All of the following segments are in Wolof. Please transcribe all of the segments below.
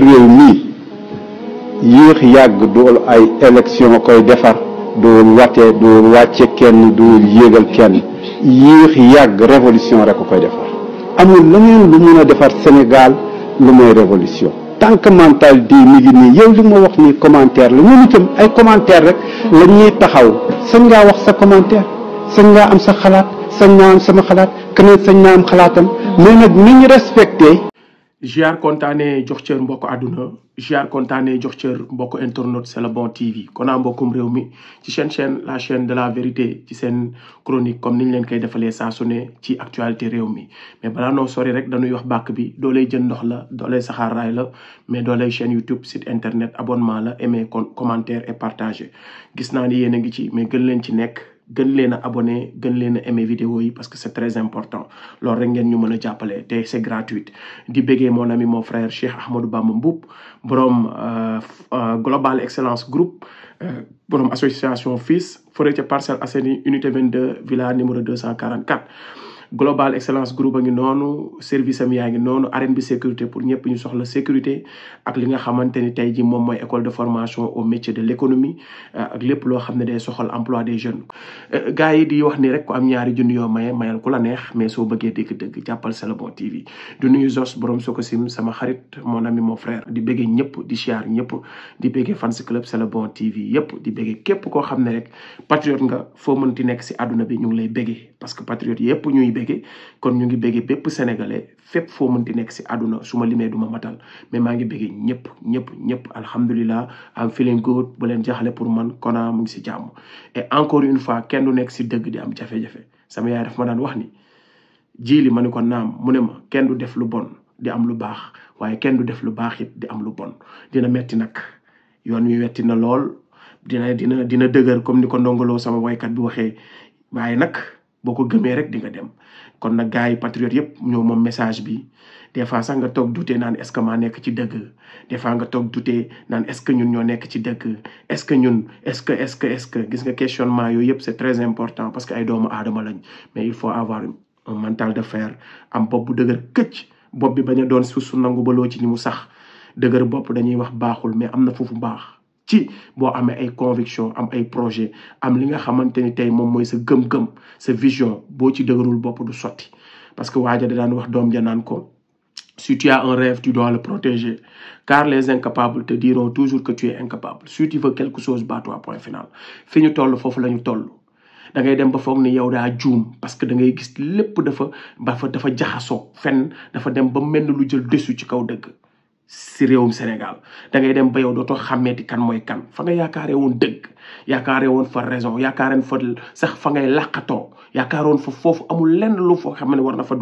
réew mi yéex yàgg dool ay élection koy defar dool watee dool wàcce kenn dool yéegal kenn yéex yàgg révolution rek koy defar amul leneen lu mun a defar Sénégal lu mooy révolution tant que mentalité mi ngi nii yow li ma wax nii commentaire la ñoom itam ay commentaire rek la ñuy taxaw sañ ngaa wax sa commentaire sañ ngaa am sa xalaat sañ naa am sama xalaat keneen sañ naa am xalaatam mais nag ni ñu respecté. Jiar kontaane jox cër mbokk àdduna jiar kontaane jox cër mbokk internet C'est le bon TV kon a mbokkum réew mi ci chaîne la chaîne de la vérité ci seen chronique comme niñ leen koy defalee saa su ne ci actualité réew mi mais balaa noo sori rek dañuy wax bàkk bi dooley jën ndox la dooley saxaar raay la mais dooley chaîne YouTube site internet abonnement la aimer commentaire et partager gis naa ni yéen a ngi ci mais gën leen ci nekk gën leen a abonné gën leen a aimé vidéo yi parce que c'est très important loolu rek ngeen ñu mën a jàppale te c'est gratuit di béggee mon ami mon frère Cheikh Ahmadou Bamba Mboup borom Global Excellence Group borom association FILS fële ca Parcelles Assainies unité 22 villa numéro 244 Global Excellence Group a ngi noonu service am yaa ngi noonu arène bi sécurité pour ñëpp ñu soxla sécurité ak li nga xamante ni tey ji moom mooy école de formation au métier de l'économie ak lépp loo xam ne day soxal emploi des jeunes gars yi di wax ni rek ku am ñaari junni yoo maye mayal ku la neex mais soo bëggee dégg-dëgg jàppal C'est le bon TV du nuyu Zos borom Sokosim sama xarit mon ami mon frère di béggee ñëpp di siyaar ñëpp di béggee fans club C'est le bon TV yëpp di béggee képp koo xam ne rek patriote nga foo mënti nekk si àdduna bi ñu ngi lay béggee parce que patriote yëpp ñuy béggee kon ñu ngi béggee bépp sénégalais fépp foo mënti nekk si àdduna su ma limee du ma matal mais maa ngi béggee ñëpp alhamdulilah am feeling good bu leen jaxale pour man kona mu ngi si jàmm et encore une fois kenn du nekk si dëgg di am jafe-jafe sama yaay daf ma daan wax ni jiili ma ni ko naam mu ne ma kenn du def lu bon di am lu baax waaye kenn du def lu baax it di am lu bon dina metti nag yoon wi wetti na lool dina dëgër comme ni ko ndongoloo sama waykat bi waxee waaye nag boo ko gëmee rek di nga dem kon nag gars yi patriote yëpp ñoo moom message bi des fois sax nga toog douter naan est-ce que maa nekk ci dëgg des fois nga toog douter naan est-ce que ñun ñoo nekk ci dëgg est-ce que ñun est-ce que gis nga questionnement yooyu yëpp c'est très important parce que ay doomu aadama lañ mais il faut avoir un mental de fer am bopp bu dëgër këcc bopp bi bañ a doon su nangu baloo ci ni mu sax dëgër bopp dañuy wax baaxul mais am na foofu baax ci boo amee ay conviction am ay projet am li nga xamante ni tey moom mooy sa gëm-gëm sa vision boo ci dëgërul bopp du sotti parce que waaja da daan wax doom ja naan ko si tu as un rêve tu dois le protéger car les incapables te diront toujours que tu es incapable si tu veux quelque chose bats-toi point final fi ñu toll foofu la ñu toll da ngay dem ba foog ni yow daa juum parce que da ngay gis lépp dafa jaxasoo fenn dafa dem ba mel lu jël dessus ci kaw dëgg si réewum Sénégal da ngay dem ba yow dootoo xàmmeeti kan mooy kan fa nga yaakaaree woon dëgg yaakaaree woon fa raison yaakaareen fa sax fa ngay làqatoo yaakaaroon fa foofu amul lenn lu foo xam ne war nga fa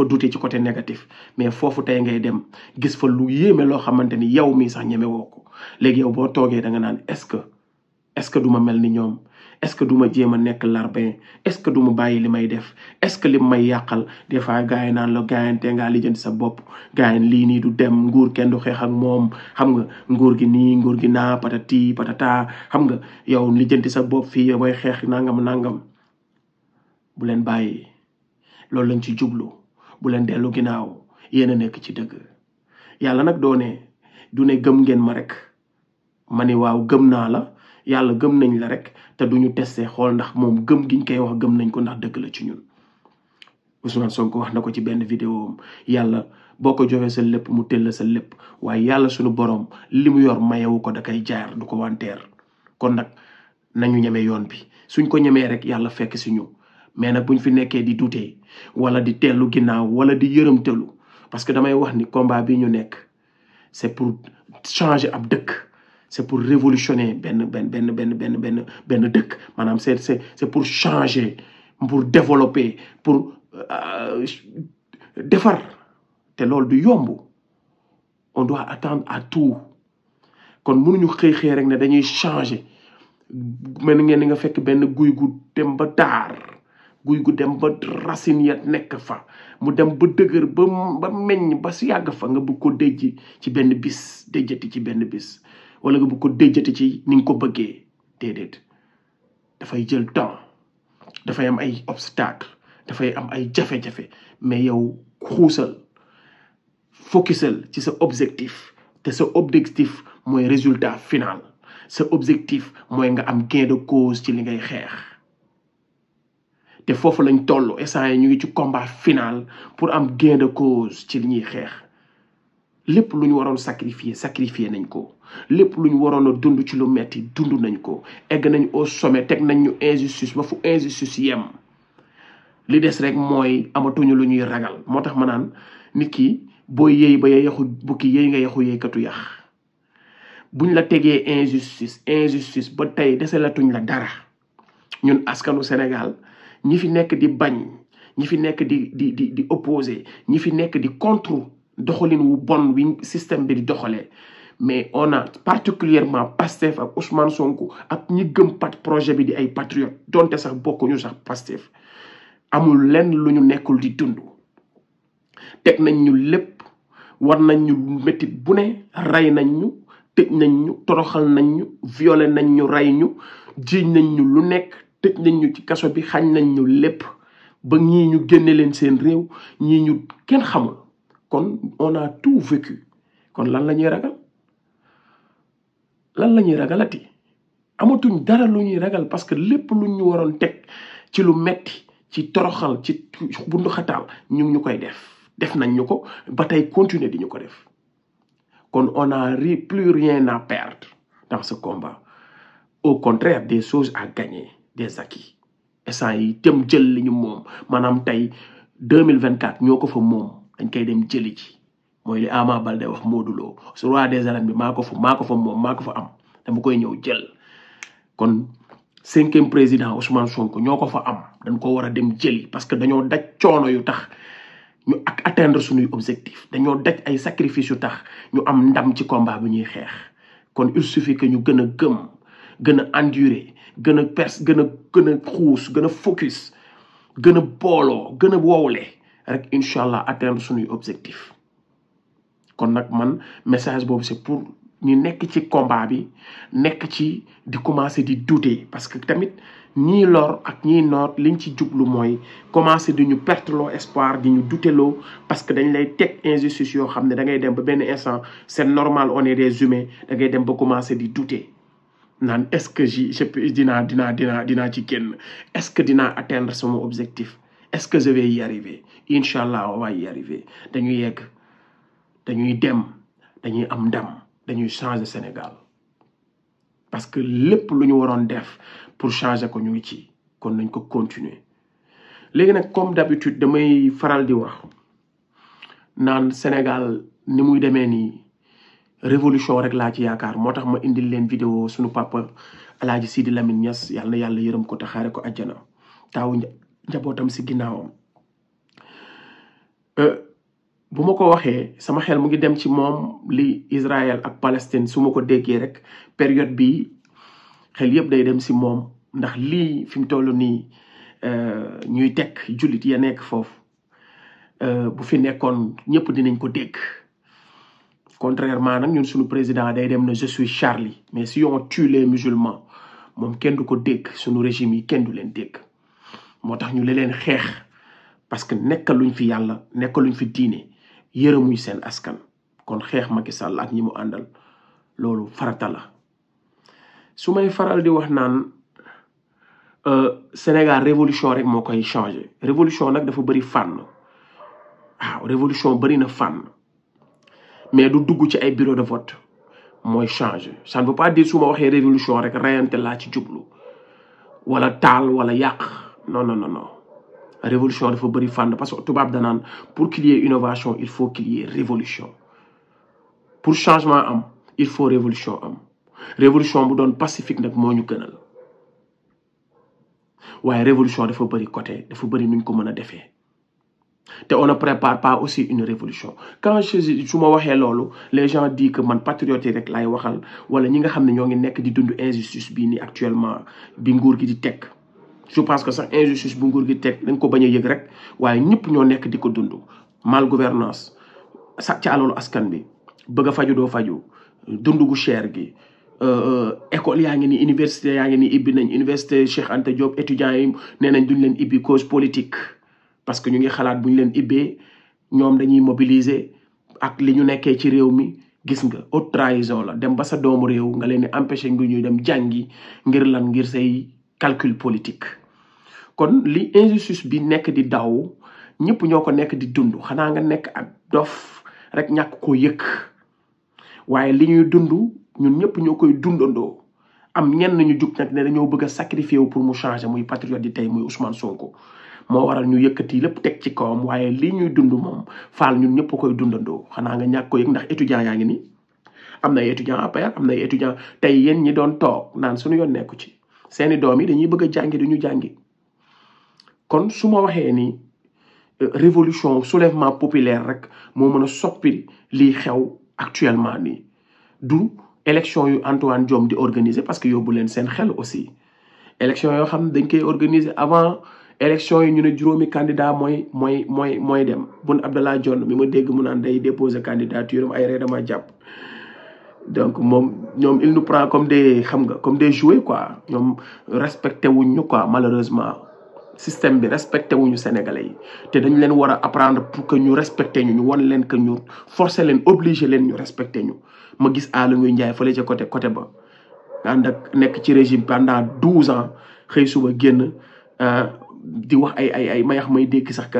dute ci côté négatif mais foofu tey ngay dem gis fa lu yéeme loo xamante ni yow mii sax ñeme woo ko léegi yow boo toogee da nga naan est-ce que du ma mel ni ñoom est-ce que du ma jéem a nekk larbin est-ce que du ma bàyyi li may def est-ce que li may yàqal des fois gars yi naan la gaayante ngaa lijjanti sa bopp gars yi lii nii du dem nguur kenn du xeex ak moom xam nga nguur gi nii nguur gi naa patati patata xam nga yow lijjanti sa bopp fii yow booy xeex nangam bu leen bàyyi loolu lañ ci jublu bu leen dellu ginnaaw yéen a nekk ci dëgg yàlla nag du ne gëm ngeen ma rek ma ni waaw gëm naa la yàlla gëm nañ la rek te duñu testé xool ndax moom gëm giñ koy wax gëm nañ ko ndax dëgg la ci ñun Ousmane Sonko wax na ko ci benn vidéo am yàlla boo ko joxee sa lépp mu tëll sa lépp waaye yàlla suñu borom li mu yor mayewu ko da koy jaar du ko wanteer kon nag nañu ñeme yoon bi suñ ko ñemee rek yàlla fekk si ñu mais nag buñ fi nekkee di dutee wala di teelu ginnaaw wala di yërëmtelu parce que damay wax ni combat bi ñu nekk c'est pour changer ab dëkk c'est pour révolutionner benn dëkk maanaam c'est pour changer pour développer pour defar te loolu du yomb on doit attendre à tout kon mënuñu xëy rek ne dañuy changer mel ngeen ni nga fekk benn guy gu dem ba daar guy gu dem ba racine ya nekk fa mu dem ba dëgër ba meññ ba si yàgg fa nga bëgg ko déjji ci benn bis déjjati ci benn bis wala nga bëgg ko déjjati ci ni nga ko bëggee déedéet dafay jël temps dafay am ay obstacle dafay am ay jafe-jafe mais yow xuusal focusal ci sa objectif te sa objectif mooy résultat final sa objectif mooy nga am gain de cause ci li ngay xeex te foofu lañ toll instant yi ñu ngi ci combat final pour am gain de cause ci li ñuy xeex lépp lu ñu waroon sacrifier nañ ko lépp lu ñu waroon a dund ci lu metti dund nañ ko egg nañ au sommet teg nañ ñu injustice ba fu injustice yem li des rek mooy amatuñu lu ñuy ragal moo tax ma naan nit ki booy yéey ba yaxu bukki yéey nga yaxu yéeykatu yax buñ la tegee injustice ba tey deselatuñ la dara ñun askanu Sénégal ñi fi nekk di bañ ñi fi nekk di opposé ñi fi nekk di contre doxalin wu bon wi système bi di doxalee mais on a particulièrement Pastef ak Ousmane Sonko ak ñi gëm projet bi di ay patriote donte sax bokkuñu sax Pastef amul lenn lu ñu nekkul di dund teg nañ ñu lépp war nañ ñu métti bu ne rey nañ ñu tëj nañ ñu toroxal nañ ñu violé nañ ñu rey ñu jiiñ nañ ñu lu nekk tëj nañ ñu ci kaso bi xañ nañ ñu lépp ba ñii ñu génne leen seen réew ñii ñu kenn xamul kon on a tout vécu kon lan la ñuy ragal lan la ñuy ragalati amatuñ dara lu ñuy ragal parce que lépp lu ñu waroon teg ci lu metti ci toroxal ci bundu xataal ñu ngi ñu koy def nañ ñu ko ba tey continuer di ñu ko def kon on a plus rien à perdre dans ce combat au contraire des choses à gagner des acquis instant yi dem jël li ñu moom maanaam tey 2024 ñoo ko fa moom dañ koy dem jëli ci mooy li Ama Baldé wax Modou Lo su roi des arènes bi maa ko fa moom maa ko fa am dama koy ñëw jël kon 5e président Ousmane Sonko ñoo ko fa am dañ ko war a dem jëli parce que dañoo daj coono yu tax ñu atteindre suñuy objectif dañoo daj ay sacrifice yu tax ñu am ndam ci combat bi ñuy xeex kon il suffit que ñu gën a gëm gën a endurer gën a gën a xuus gën a focus gën a booloo gën a wowle rek incha allah atteindre suñuy objectif kon nag man message boobu c'est pour ñu nekk ci combat bi nekk ci di commencer di douter parce que tamit ñii lor ak ñii noot liñ ci jublu mooy commencer di ñu perteloo espoir di ñu douteloo parce que dañ lay teg injustice yoo xam ne da ngay dem ba benn instant c'est normal on est des humains da ngay dem ba commencer di douter naan est-ce que dinaa ci génn est-ce que dinaa atteindre sama objectif est-ce que je vais y arriver incha allah on va y arriver dañuy yegg dañuy dem dañuy am ndam dañuy changer Sénégal parce que lépp lu ñu waroon def pour changer ko ñu ngi ci kon nañ ko continuer léegi nag comme d'habitude damay faral di wax naan Sénégal ni muy demee nii révolution rek laa ci yaakaar moo tax ma indil leen vidéo suñu papa Alaaji Sidi Lamine Niass yàlla na yàlla yërëm ko te xaare ko àjjana taawu njabootam si ginnaawam bu ma ko waxee sama xel mu ngi dem ci moom li Israël ak Palestine su ma ko déggee rek période bi xel yëpp day dem si moom ndax lii fi mu toll nii ñuy teg jullit ya nekk foofu bu fi nekkoon ñëpp dinañ ko dégg contrairement nag ñun suñu président day dem na je suis Charlie mais si on tue les musulmans moom kenn du ko dégg suñu régime yi kenn du leen dégg moo tax ñu leen xeex parce que nekkaluñ fi yàlla nekkaluñ fi diine yërëmuñ seen askan kon xeex Macky Sall ak ñi mu àndal loolu farata la su may faral di wax naan Sénégal révolution rek moo koy changer révolution nag dafa bëri fànn waaw révolution bëri na fànn mais du dugg ci ay bureau de vote mooy changer ça ne veut pas dire su ma waxee révolution rek reyante laa ci jublu wala taal wala yàq non révolution dafa bëri fànn parce que tubaab danaan pour qu'il y ait innovation il faut qu'il y ait révolution pour changement am il faut révolution am révolution bu doon pacifique nag moo ñu gënal waaye révolution dafa bëri côté dafa bëri nuñ ko mën a defee te on ne prépare pas aussi une révolution quand su ma waxee loolu les gens disent que man patriote rek laay waxal wala ñi nga xam ne ñoo ngi nekk di dund injustice bii ni actuellement bi nguur gi di teg je pense que sax injustice bu nguur gi teg dañ ko bañ a yëg rek waaye ñëpp ñoo nekk di ko dund mal gouvernance sax ci alalu askan bi bëgg a faju doo faju dund gu cher gi école yaa ngi ni université yaa ngi ni ibbi nañ université Cheikh Anta Diop étudiants yi nee nañ duñ leen ibbi cause politique parce que ñu ngi xalaat bu ñu leen ibbee ñoom dañuy mobiliser ak li ñu nekkee ci réew mi gis nga haute trahison la dem ba sa doomu réew nga leen di empêcher ngir ñuy dem jàngi ngir lan ngir say calcul politique. kon li injustice bi nekk di daw ñëpp ñoo ko nekk di dund xanaa nga nekk ak dof rek ñàkk koo yëkk waaye li ñuy dund ñun ñëpp ñoo koy dundandoo. am ñenn ñu jug nag ne dañoo bëgg a sacrifier wu pour mu changer muy patriote di tey muy Ousmane Sonko moo waral ñu yëkkati lépp teg ci kawam waaye lii ñuy dund moom faal ñun ñëpp koy dundandoo xanaa nga ñàkk ko yëg ndax étudiant yaa ngi nii am na ay étudiant APR am na ay étudiant tey yéen ñi doon toog naan suñu yoon nekku ci seeni doom yi dañuy bëgg a jàngi duñu jàngi. kon su ma waxee ni révolution soulèvement populaire rek moo mën a soppi lii xew actuellement nii du élection yu Antoine Diome di organiser parce que yóbbu leen seen xel aussi élection yoo xam ne dañ koy organiser avant élection yi ñu ne juróomi candidat mooy dem Boun Abdallah Dionne mi ma dégg mu naan day déposer candidature am ay ree dama jàpp. donc ñoom il nous prend comme des xam nga comme des jouets quoi ñoom respecté wuñ ñu quoi malheureusement système bi respecté wuñu sénégalais yi te dañ leen war a apprendre pour que ñu respecté ñu won leen que ñu forcer leen obliger leen ñu respecté ñu. ma gis Aly Ngouille Ndiaye fële ca côté ba ànd ak nekk ci régime pendant 12 ans xëy suba génn di wax ay may dégg sax que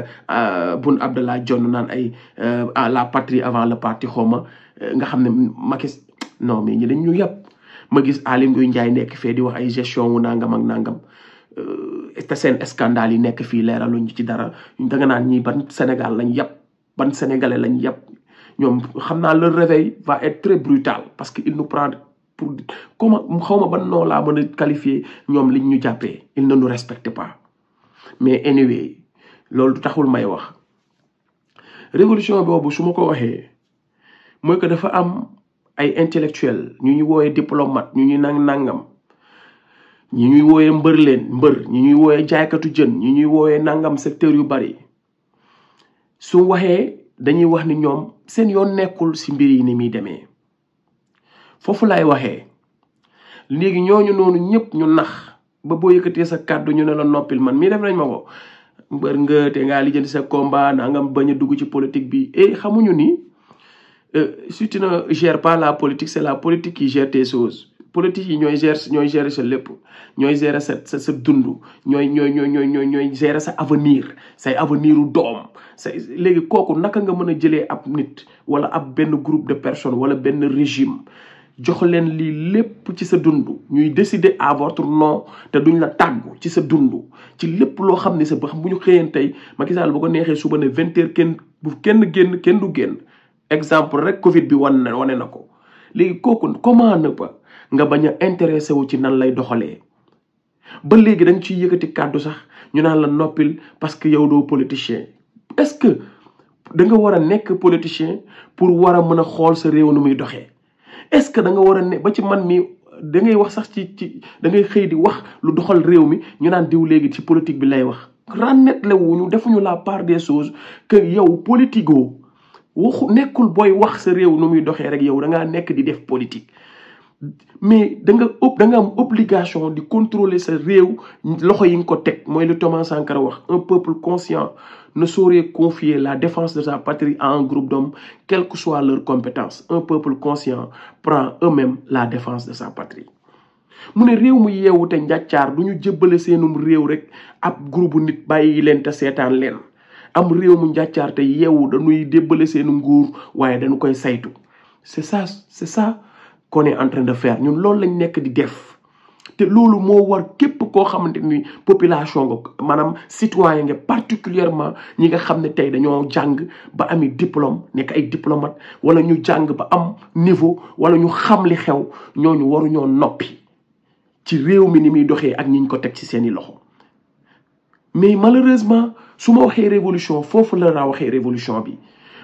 Boun Abdallah Dionne naan ay la patrie avant le parti xawma nga xam ne Macky non mais ñi dañ ñu yàpp. ma gis Aly Ngouille Ndiaye nekk fee di wax ay gestion wu nangam ak nangam te seen scandale yi nekk fii leeraluñ ci dara da nga naan ñii ban Sénégal lañ yàpp ban sénégalais lañ yàpp. ñoom xam naa leur réveil va être très brutal parce que il nous prend pour comment xawma ban noo laa mën a qualifier ñoom liñ ñu jàppee il ne nous respecte pas. mais anyway loolu taxul may wax révolution boobu su ma ko waxee mooy que dafa am ay intellectuel ñu ñuy wooyee diplomate ñu ñuy nangam ñi ñuy wooyee mbër ñi ñuy wooyee jaaykatu jën ñi ñuy wooyee nangam secteur yu bari su waxee dañuy wax ni ñoom seen yoon nekkul ci mbir yi ni muy demee foofu lay waxee léegi ñooñu noonu ñëpp ñu nax ba boo yëkkatee sa kàddu ñu ne la noppil man mii def nañ ma ko mbër nga te ngaa lijjanti sa combat naa nga bañ a dugg ci politique bi et xamuñu ni si tu ne gères pas la politique c'est la politique qui gère tes choses politique yi ñooy gérer sa lépp ñooy gérer sa dund ñooy gérer sa avenir say avenir u doom léegi kooku naka nga mën a jëlee ab nit wala ab benn groupe de personnes wala benn régime jox leen lii lépp ci sa dund ñuy décider à votre nom te duñ la tàggu ci sa dund ci lépp loo xam ne sa ba xam bu ñu xëyeen tey Macky Sall bu ko neexee suba ne 20 heures kenn génn kenn du génn exemple rek Covid bi wane na ko léegi kooku comment ne pas nga bañ a intéressé wu ci nan lay doxalee ba léegi dañ ciy yëkkati kàddu sax ñu naan la noppil parce que yow doo politicien est-ce que da nga war a nekk politicien pour war a mën a xool sa réew nu muy doxee est-ce que da nga war a ne ba ci man mi da ngay wax sax ci da ngay xëy di wax lu doxal réew mi ñu naan diw léegi ci politique bi lay wax ràññeetle wuñu defuñu la part des choses que yow politico waxu nekkul booy wax sa réew nu muy doxee rek yow da ngaa nekk di def politique mais da nga am obligation di contrôler sa réew loxo yi nga ko teg mooy lu Thomas Sankara wax un peuple conscient ne saurait confier la défense de sa patrie à un groupe d'hommes quelle que soit leur compétence un peuple conscient prend eux-mêmes la défense de sa patrie mu ne réew mu yeewu te njàccaar du ñu jébbale seenum réew rek ab groupe nit bàyyi leen te seetaan leen am réew mu njàccaar te yeewu dañuy débbale seenu nguur waaye dañu koy saytu c'est ça qu'on est en train de faire ñun loolu lañ nekk di def te loolu moo war képp koo xamante ni population nga maanaam citoyen nga particulièrement ñi nga xam ne tey dañoo jàng ba ami diplôme nekk ay diplomate wala ñu jàng ba am niveau wala ñu xam li xew ñooñu waruñoo noppi ci réew mi ni muy doxee ak ñiñ ko teg ci seeni loxo mais malheureusement su ma waxee révolution foofu la raa waxee révolution bi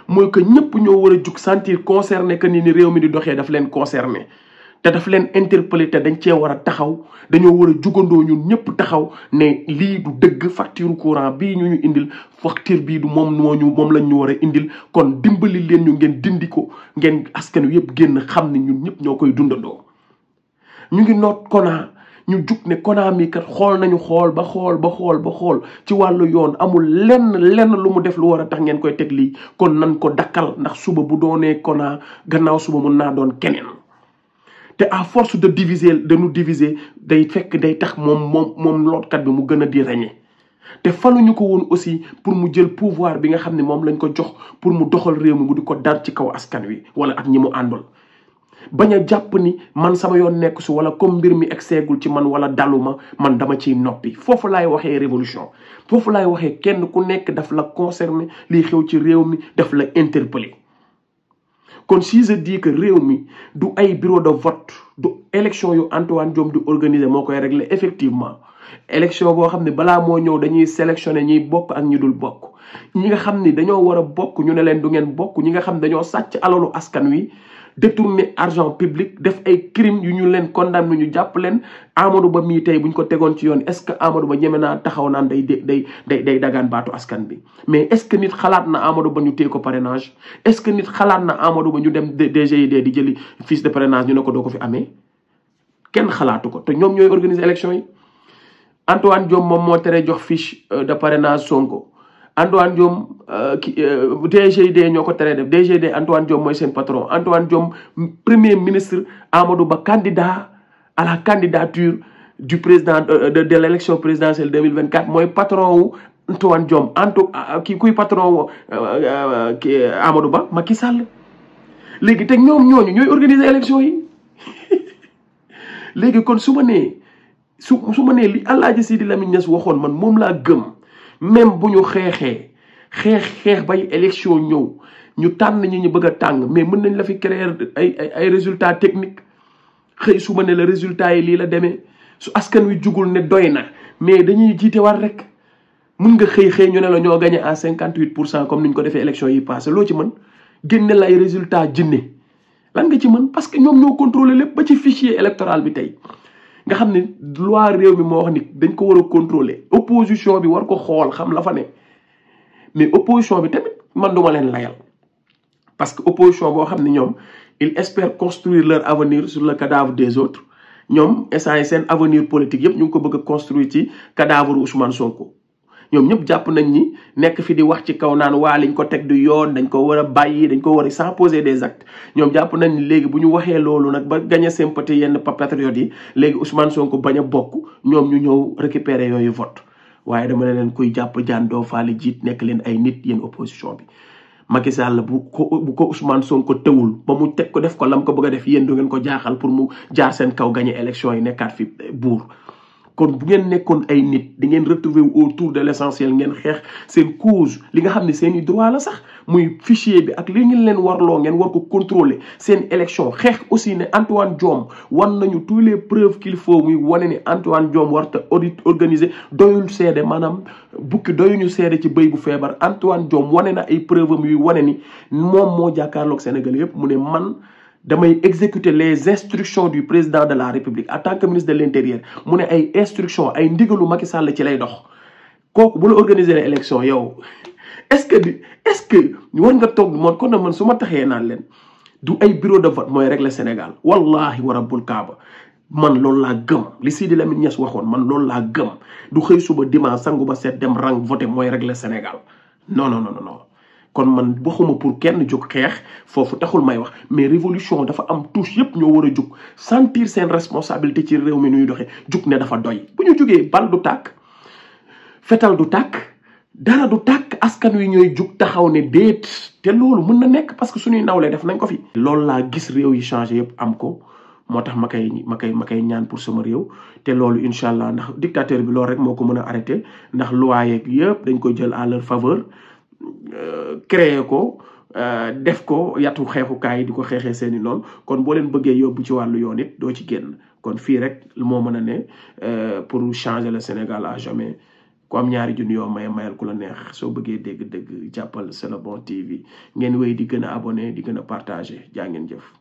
mooy que ñëpp ñoo war a jug sentir concerné que ni réew mi di doxee daf leen concerné te daf leen interpellé te dañ cee war a taxaw dañoo war a jugandoo ñun ñëpp taxaw ne lii du dëgg facture courant bii ñu indil facture bii du moom lañ ñu war a indil kon dimbali leen ñu ngeen dindi ko ngeen askan wi yëpp génn xam ne ñun ñëpp ñoo koy dundandoo. ñu ngi noot Kona ñu jug ne Konami kat xool nañu xool ba xool ci wàllu yoon amul lenn lu mu def lu war a tax ngeen koy teg lii kon nan ko dakkal ndax suba bu doonee Kona gannaaw suba mun naa doon keneen te à force de nous diviser day fekk day tax moom lootkat bi mu gën a di régner te faluñu ko woon aussi pour mu jël pouvoir bi nga xam ne moom lañ ko jox pour mu doxal réew mi mu di ko dar ci kaw askan wi wala ak ñi mu àndal bañ a jàpp ni man sama yoon nekk su wala comme mbir mi egseegul ci man wala daluma man dama ciy noppi foofu laay waxee révolution foofu laay waxee kenn ku nekk daf la concerné liy xew ci réew mi daf la interpellé kon si je dis que réew mi du ay bureau de vote du élection yu Antoine Diome du organiser moo koy régler effectivement élection boo xam ne balaa moo ñëw dañuy sélectionné ñiy bokk ak ñi dul bokk ñi nga xam ni dañoo war a bokk ñu ne leen du ngeen bokk ñi nga xam dañoo sàcc alalu askan wi détourner argent public def ay crimes yu ñu leen condamné ñu jàpp leen Amadou Ba mii tey buñ ko tegoon ci yoon est-ce que Amadou Ba ñeme naa taxaw naan day dagaan baatu askan bi mais est-ce que nit xalaat na Amadou Ba ñu téye ko parrainage est-ce que nit xalaat na Amadou Ba ñu dem DGID di jëli fiche de parrainage ñu ne ko doo ko fi amee kenn xalaatu ko te ñoom ñooy organiser élection yi Antoine Diome moom moo tere jox fiche de parrainage Sonko Antoine Diome DGID ñoo ko teree def DGID Antoine Diome mooy seen patron Antoine Diome premier ministre Amadou Ba candidat à la candidature du président de l'élection présidentielle 2024 mooy patron wu Antoine Diome kuy patron wu Amadou Ba Macky Sall léegi te ñoom ñooñu ñooy organiser élection yi léegi kon su ma nee li Alaaji Sidi Lamine Niass waxoon man moom laa gëm même bu ñu xeex bay élection ñëw ñu tànn ñi ñu bëgg a tàng mais mën nañ la fi créer ay résultats techniques xëy su ma ne la résultats yi lii la demee su askan wi jugul ne doy na mais dañuy jiite war rek mun nga xëy ñu ne la ñoo gagné à 58% comme ni ñu ko defee élection yi passé loo ci mën génne la ay résultats jinne lan nga ci mën parce que ñoom ñoo contrôler lépp ba ci fichier électoral bi tey nga xam ne loi réew mi moo wax ni dañ ko war a contrôler opposition bi war ko xool xam la fa ne mais opposition bi tamit man duma leen layal parce que opposition boo xam ne ñoom ils espèrent construire leur avenir sur le cadavre des autres ñoom instant seen avenir politique yëpp ñu ngi ko bëgg a construire ci cadavre Ousmane Sonko ñoom ñëpp jàpp nañ ni nekk fi di wax ci kaw naan waa liñ ko teg du yoon dañ ko war a bàyyi dañ ko war a sans poser des actes ñoom jàpp nañ ni léegi bu ñu waxee loolu nag ba gagné sympathie yenn patriotes yi léegi Ousmane Sonko bañ a bokk ñoom ñu ñëw récupérer yooyu vote waaye dama ne leen kuy jàpp jaan doo faale jiit nekk leen ay nit yéen opposition bi Macky Sall bu ko Ousmane Sonko tëwul ba mu teg ko def ko lam ko bëgg a def yéen du ngeen ko jaaxal pour mu jaar seen kaw gagné élection yi nekkaat fi buur kon bu ngeen nekkoon ay nit di ngeen retrouver autour de l'essentiel ngeen xeex seen cause li nga xam ne seen i droit la sax muy fichier bi ak li ngeen leen warloo ngeen war ko contrôler seen élection xeex aussi ne Antoine Diome wan nañu tous les preuves qu'il faut muy wane ni Antoine Diome warta organiser doyul seede maanaam bukki doyuñu seede ci bëy bu feebar Antoine Diome wane na ay preuve am yuy wane ni moom moo jàkkaarloog Sénégal yëpp mu ne man damay exécuter les instructions du président de la République en tant que ministre de l'Intérieur mu ne ay instructions ay ndigalu Macky Sall ci lay dox kooku bu la organiser élection yow est-ce que war nga toog moom kon man su ma taxee naan leen du ay bureau de vote mooy régler Sénégal wallahi wa rabbul kaaba man loolu laa gëm li Sidi Lamine Niass waxoon man loolu laa gëm du xëy suba dimanche sangu ba seet dem rang voté mooy régler Sénégal non kon man waxuma pour kenn jóg xeex foofu taxul may wax mais révolution dafa am touche yëpp ñoo war a jóg sentir seen responsabilité ci réew mi nuy doxee jóg ne dafa doy bu ñu jógee bal du tàkk fetal du tàkk dara du tàkk askan wi ñooy jóg taxaw ne déet te loolu mën na nekk parce que suñuy nawle def nañ ko fi loolu laa gis réew yi changé yëpp am ko moo tax ma koy ñaan pour sama réew te loolu incha allah ndax dictateur bi loolu rek moo ko mën a arrêté ndax loi yeeg yëpp dañ ko jël à leur faveur créer ko def ko yatu xeexukaay di ko xeexee seeni noonu kon boo leen bëggee yóbbu ci wàllu yoon it doo ci génn kon fii rek moo mën a ne pour changer le Sénégal à jamais ku am ñaari junni yoo mayal ku la neex soo bëggee dégg-dégg jàppal C'est le bon TV ngeen wéy di gën a abonné di gën a partagé jaa ngeen jëf